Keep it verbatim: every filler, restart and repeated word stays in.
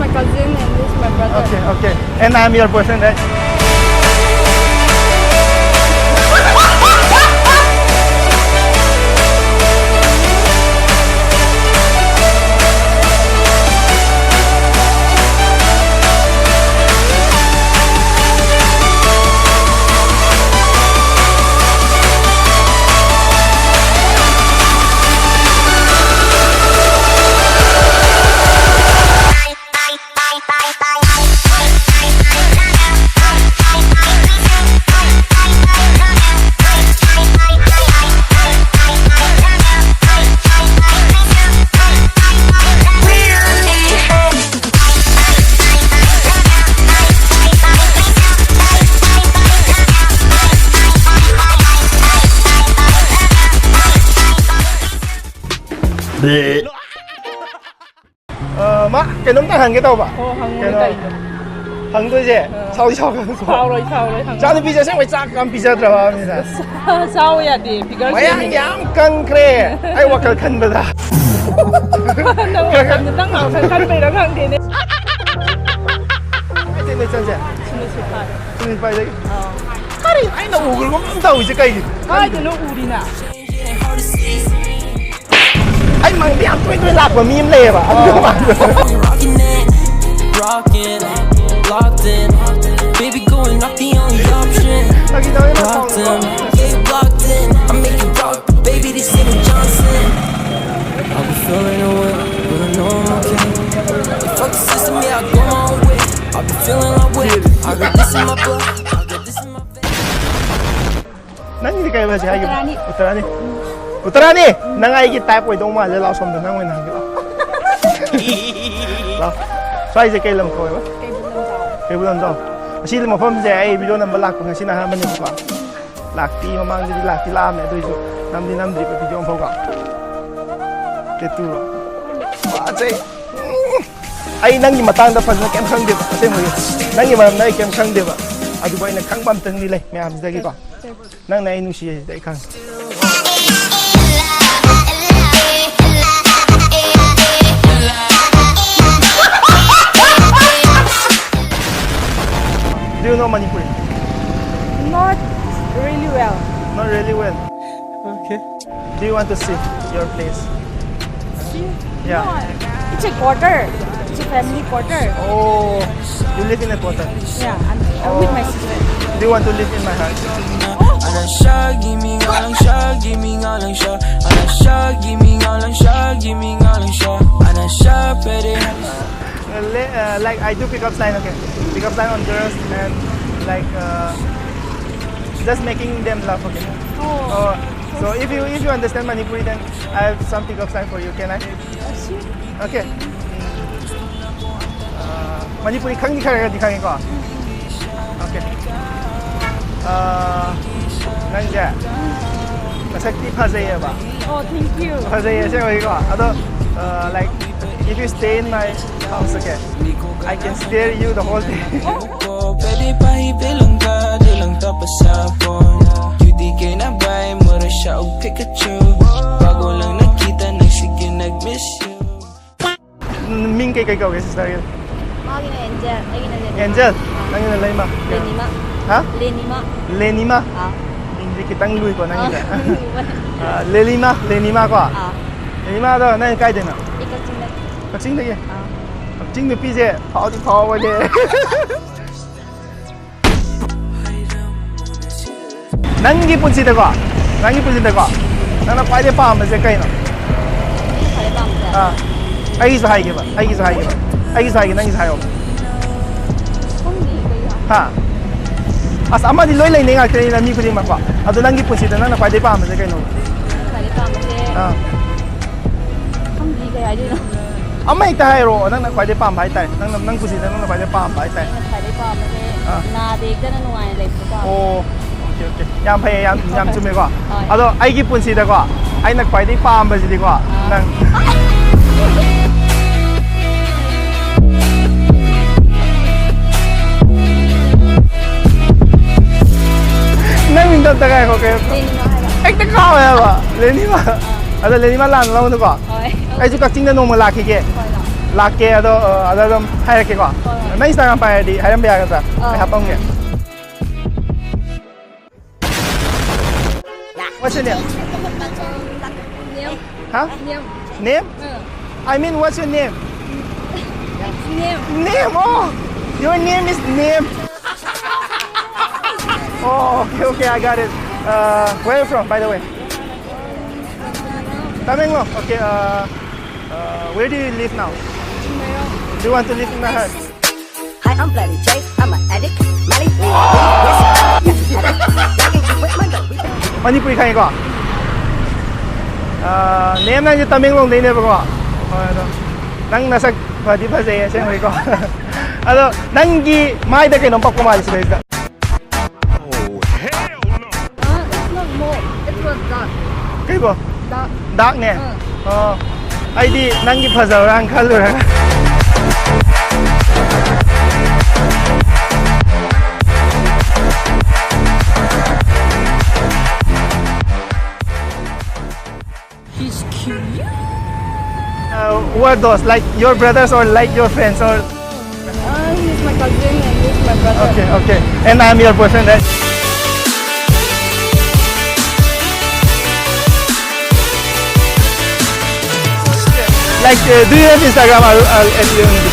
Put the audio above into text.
My cousin and this is my brother. Okay, okay. And I'm your boyfriend, right? ꯑ, ꯃꯥ, ꯀꯩꯅꯣꯝꯇ ꯍꯪꯒꯦ ꯇꯧꯕ꯫ ꯑꯣ, ꯍꯪꯉꯨꯅꯦ ꯀꯩꯅꯣ? ꯀꯩꯅꯣ? ꯍꯪꯗꯣꯏꯁꯦ? ꯑ꯫ ꯁꯥꯎꯗꯤ ꯁꯥꯎꯒꯅꯨꯀꯣ꯫ ꯁꯥꯎꯔꯣꯏ, ꯁꯥꯎꯔꯣꯏ, ꯍꯪꯉꯣ꯫ ꯏꯆꯥꯅꯨꯄꯤꯁꯦ ꯑꯁꯦꯡꯕꯩ ꯆꯥꯛ ꯌꯥꯝ ꯄꯤꯖꯗ꯭ꯔꯕ ꯃꯤꯅ? ꯆꯥꯎ ꯌꯥꯗꯦ, figure ꯃꯌꯥꯡ ꯁꯦꯝꯃꯤꯅꯦ꯫ ꯌꯥꯝ ꯀꯪꯈ꯭ꯔꯦ꯫ ꯑꯩ ꯋꯥꯈꯜ ꯈꯟꯕꯗ꯫ ꯅꯪ ꯋꯥꯈꯜꯗ ꯅꯪ ꯋꯥꯈꯜ ꯈꯟꯕꯩꯔꯥ ꯈꯪꯗꯦꯅꯦ꯫ ꯀꯥꯏꯗꯩꯅꯣ ꯏꯆꯟꯁꯦ? ꯁꯤꯅ ꯁꯤ ꯐꯥꯔꯦ꯫ ꯁꯤꯅ ꯄꯥꯏꯗꯒꯤ꯫ ꯑꯥ꯫ ꯀꯔꯤ ꯑꯩꯅ ꯎꯈ꯭ꯔꯕ ꯑꯃ ꯇꯧꯔꯤꯁꯦ ꯀꯩꯒꯤꯅꯣ? ꯀꯥꯏꯗꯅꯣ ꯎꯔꯤꯅ? ꯑꯩ ꯃꯪꯗ ꯌꯥꯝ ꯇꯣꯏ ꯇꯣꯏ ꯂꯥꯛꯄ ꯃꯤ ꯑꯃ ꯂꯩꯌꯦꯕ꯫ ꯑꯗꯨ ꯃꯥꯟꯕ꯫ We rockin' it, rockin', locked in. Baby going off the only option. ꯐꯥꯒꯤ ꯇꯧꯅꯤꯗ, Locked ꯁꯥꯎꯅꯨꯀꯣ꯫ in, yeah, locked in. I make it rock, baby, this ain't no Johnson. I be feeling away, but I know I'm okay. They fuck the system, yeah, I go my own way. I be feeling like way. I got this in my blood, I got this in my veins. ꯅꯪꯒꯤꯗꯤ ꯀꯩ ꯍꯥꯏꯁꯦ ꯍꯥꯏꯒꯦ? ꯎꯠꯇꯔꯥꯅꯤ꯫ ꯎꯠꯇꯔꯥꯅꯤ꯫ ꯎꯠꯇꯔꯥꯅꯤ! ꯅꯪ ꯑꯩꯒꯤ type ꯑꯣꯏꯗꯧ ꯃꯥꯜꯂꯦ꯫ ꯂꯥꯛꯑꯣ ꯁꯣꯝꯗ, ꯅꯪ ꯑꯣꯏꯅ ꯍꯪꯒꯦ, ꯂꯥꯛꯑꯣ꯫ ꯂꯥꯛꯑꯣ꯫ ꯁ꯭ꯋꯥꯏꯁꯦ ꯀꯩ ꯂꯝ ꯀꯧꯋꯦꯕ? ꯀꯩꯕꯨꯜ ꯂꯝꯖꯥꯎ꯫ ꯀꯩꯕꯨꯜ ꯂꯝꯖꯥꯎ꯫ ꯑꯁꯤ ꯃꯐꯝꯁꯦ ꯑꯩ video ꯅꯝꯕ ꯂꯥꯛꯄ ꯉꯁꯤꯅ ꯑꯍꯥꯟꯕꯅꯦꯕꯀꯣ꯫ ꯂꯥꯛꯇꯤ ꯃꯃꯥꯡꯗꯗꯤ ꯂꯥꯛꯇꯤ ꯂꯥꯛꯑꯝꯃꯦ, ꯑꯗꯨꯏꯁꯨ ꯅꯝꯗꯤ ꯅꯝꯗ꯭ꯔꯤꯕ video ꯑꯃꯐꯥꯎꯕ꯫ Tattoo ꯔꯣ? ꯐꯖꯩ꯫ ꯎꯝ꯫ ꯑꯩ ꯅꯪꯒꯤ ꯃꯇꯥꯡꯗ ꯐꯖꯅ ꯀꯩꯝ ꯈꯪꯗꯦꯕ, ꯑꯁꯦꯡꯕꯒꯤ꯫ ꯅꯪꯒꯤ ꯃꯔꯝꯗ ꯑꯩ ꯀꯩꯝ ꯈꯪꯗꯦꯕ꯫ ꯑꯗꯨꯕꯨ ꯑꯩꯅ ꯈꯪꯕ ꯑꯝꯇꯪꯗꯤ ꯂꯩ ꯃꯌꯥꯝꯁꯤꯗꯒꯤꯀꯣ꯫ ꯅꯪꯅ ꯑꯩ ꯅꯨꯡꯁꯤ ꯍꯥꯏꯁꯤꯗꯤ ꯑꯩ ꯈꯪꯉꯦ꯫ Manipuri? Not really well. Not really well. Okay. Do you want to see your place? See? Yeah. No, it's a quarter. It's a family quarter. Oh, you live in a quarter. Yeah, I'm, I'm with my sister. Do you want to live in my house? Ana shagimi ngalang shagimi ngalang sha. Ana shagimi ngalang shagimi ngalang sha. Ana sha pere. Uh, le- uh, like I do pickup line, okay. Pickup line on girls and like uh, just making them laugh, okay. Oh. Oh, so if you if you understand Manipuri, then I have some pickup line for you. Can I? Okay. Uh, Manipuri ꯈꯪꯗꯤ ꯈꯔ ꯈꯔꯗꯤ ꯈꯪꯉꯤꯀꯣ? Okay. Uh, ꯅꯪꯁꯦ ꯃꯁꯛꯇꯤ ꯐꯖꯩꯌꯦꯕ. Oh, thank you. ꯐꯖꯩꯌꯦ ꯑꯁꯦꯡꯕꯒꯤꯀꯣ. ꯑꯗꯣ uh, like if you stay in my house, okay, I can stare you the whole day. Ko pwede pa hibilang ka, di lang tapasapon. Cutie kay na bay, mura siya og Pikachu. Bago lang nakita, nagsige nag-miss you. ꯃꯤꯡ ꯀꯩ ꯀꯩ ꯀꯧꯒꯦ sister ꯒꯤ? ꯃꯥꯒꯤꯅ Angel, ꯑꯩꯒꯤꯅ Lenima. Angel. ꯅꯪꯒꯤꯅ ꯂꯩꯃ. Lenima. ꯍꯥ? Lenima. ꯂꯦꯅꯤꯃ. ꯑꯥ. ꯃꯤꯡꯁꯦ ꯈꯤꯇꯪ ꯂꯨꯏꯀꯣ ꯅꯪꯒꯤꯁꯦ. ꯑꯥ, ꯂꯦꯂꯤꯃ, ꯂꯦꯅꯤꯃ ꯀꯣ. ꯑꯥ. ꯂꯦꯅꯤꯃꯗꯣ ꯅꯪ ꯀꯥꯏꯗꯩꯅꯣ? ꯑꯩ ꯀꯛꯆꯤꯡꯗ. ꯀꯛꯆꯤꯡꯗꯒꯤ. ꯑꯥ. ꯀꯛꯆꯤꯡ ꯅꯨꯄꯤꯁꯦ ꯐꯥꯎꯗꯤ ꯐꯥꯎꯕꯅꯦ꯫ ꯅꯪꯒꯤ ꯄꯨꯟꯁꯤꯗꯀꯣ, ꯅꯪꯒꯤ ꯄꯨꯟꯁꯤꯗꯀꯣ, ꯅꯪꯅ ꯈ꯭ꯋꯥꯏꯗꯩ ꯄꯥꯝꯕꯁꯦ ꯀꯩꯅꯣ? ꯑꯩꯅ ꯈ꯭ꯋꯥꯏꯗꯩ ꯄꯥꯝꯕꯁꯦ? ꯑꯥ, ꯑꯩꯒꯤꯁꯨ ꯍꯥꯏꯒꯦꯕ, ꯑꯩꯒꯤꯁꯨ ꯍꯥꯏꯒꯦꯕ, ꯑꯩꯒꯤꯁꯨ ꯍꯥꯏꯒꯦ, ꯅꯪꯒꯤꯁꯨ ꯍꯥꯏꯌꯣ꯫ ꯈꯪꯗꯦ ꯀꯩ ꯍꯥꯏ- ꯍꯥ? ꯑꯁ, ꯑꯃꯗꯤ ꯂꯣꯏ ꯂꯩꯅꯩ ꯉꯥꯛꯇꯅꯤꯅ ꯃꯤ ꯈꯨꯗꯤꯡꯃꯛꯀꯣ꯫ ꯑꯗꯣ ꯅꯪꯒꯤ ꯄꯨꯟꯁꯤꯗ ꯅꯪꯅ ꯈ꯭ꯋꯥꯏꯗꯩ ꯄꯥꯝꯕꯁꯦ ꯀꯩꯅꯣ? ꯈ꯭ꯋꯥꯏꯗꯩ ꯄꯥꯝꯕꯁꯦ? ꯑꯥ, ꯈꯪꯗꯦ ꯀꯩ ꯍꯥꯏꯗꯣꯏꯅꯣ? ꯑꯃ ꯍꯦꯛꯇ ꯍꯥꯏꯔꯛꯑꯣ, ꯅꯪꯅ ꯈ꯭ꯋꯥꯏꯗꯩ ꯄꯥꯝꯕ ꯍꯥꯏꯇꯥꯔꯦ, ꯅꯪꯅ, ꯅꯪ ꯄꯨꯟꯁꯤꯗ ꯅꯪꯅ ꯈ꯭ꯋꯥꯏꯗꯩ ꯄꯥꯝꯕ ꯍꯥꯏꯇꯥꯔꯦ꯫ ꯑꯩꯅ ꯈ꯭ꯋꯥꯏꯗꯩ ꯄꯥꯝꯕꯁꯦ ꯑꯥ. ꯅꯥꯗ ꯌꯦꯛꯇꯅ ꯅꯨꯡꯉꯥꯏꯅ ꯂꯩꯕꯗꯣ ꯄꯥꯝꯃꯦ꯫ ꯑꯣ, okay, okay. ꯌꯥꯝ ꯐꯩꯌꯦ, ꯌꯥꯝ, ꯌꯥꯝ ꯆꯨꯝꯃꯦꯀꯣ꯫ ꯍꯣꯏ. ꯑꯗꯣ ꯑꯩꯒꯤ ꯄꯨꯟꯁꯤꯗꯀꯣ ꯑꯩꯅ ꯈ꯭ꯋꯥꯏꯗꯩ ꯄꯥꯝꯕꯁꯤꯗꯤꯀꯣ ꯅꯪ꯫ ꯅꯪ ꯃꯤꯡꯗꯣ ꯑꯝꯇ ꯉꯥꯏꯈꯣ, ꯀꯩ? ꯂꯦꯅꯤꯃ ꯍꯥꯏꯕ꯫ ꯍꯦꯛꯇ ꯀꯥꯎꯋꯦ ꯍꯥꯏꯕ꯫ ꯂꯦꯅꯤꯃ꯫ ꯑꯗꯣ ꯂꯦꯅꯤꯃ ꯂꯥꯟꯅ ꯂꯧꯅꯨꯀꯣ꯫ ꯍꯣꯏ꯫ ꯑꯩꯁꯨ ꯀꯛꯆꯤꯡꯗ ꯅꯣꯡꯃ ꯂꯥꯛꯈꯤꯒꯦ꯫ ꯍꯣꯏ, ꯂꯥꯛꯑꯣ꯫ ꯂꯥꯛꯀꯦ ꯑꯗꯣ, ꯑ, ꯑꯗ ꯑꯗꯨꯝ ꯍꯥꯏꯔꯛꯀꯦꯀꯣ꯫ ꯍꯣꯏ꯫ ꯅꯪ Instagram ꯄꯥꯏꯔꯗꯤ ꯍꯥꯏꯔꯝꯕ ꯌꯥꯒꯗ꯭ꯔꯥ? ꯑꯥ꯫ ꯑꯩ ꯍꯥꯄꯝꯒꯦ꯫ What's your name? Name. Huh? Name. Name? Uh, I mean, what's your name? Name. Name. Oh, your name is Name. Oh, okay, okay, I got it. Uh, where are you from, by the way? Tamenglong. Okay. Uh, uh, where do you live now? Do you want to live in my house? Hi, I'm Bloody J. I'm an addict. Molly, we, we, yes, addict. Rockin' with my dope. Manipuri ꯈꯪꯉꯤꯀꯣ? ꯑꯥ, name, ꯅꯪꯁꯦ ꯇꯃꯦꯡꯂꯣꯡꯗꯩꯅꯦꯕꯀꯣ? ꯍꯣꯏ, ꯑꯗꯣ ꯅꯪ ꯅꯁꯛ ꯐꯗꯤ ꯐꯖꯩꯌꯦ ꯑꯁꯦꯡꯕꯩꯀꯣ. ꯑꯗꯣ ꯅꯪꯒꯤ ꯃꯥꯏꯗ ꯀꯩꯅꯣꯝ ꯄꯛꯄ ꯃꯥꯜꯂꯤ ꯁꯤꯗꯩꯁꯤꯗ. Uh, it's not more. It was dark. ꯀꯩꯕꯣ? Dark. ꯗꯥꯛꯅꯦ. ꯑꯥ. ꯑꯣ, ꯑꯩꯗꯤ ꯅꯪꯒꯤ ꯐꯖꯕ꯭ꯔꯥꯅ ꯈꯜꯂꯨꯔꯒ. He's cute. Uh, who are those? Like your brothers or like your friends or? Uh, he's my cousin and he's my brother. Okay, okay. And I'm your boyfriend, right? Like, uh, do you have Instagram? I'll, I'll add you in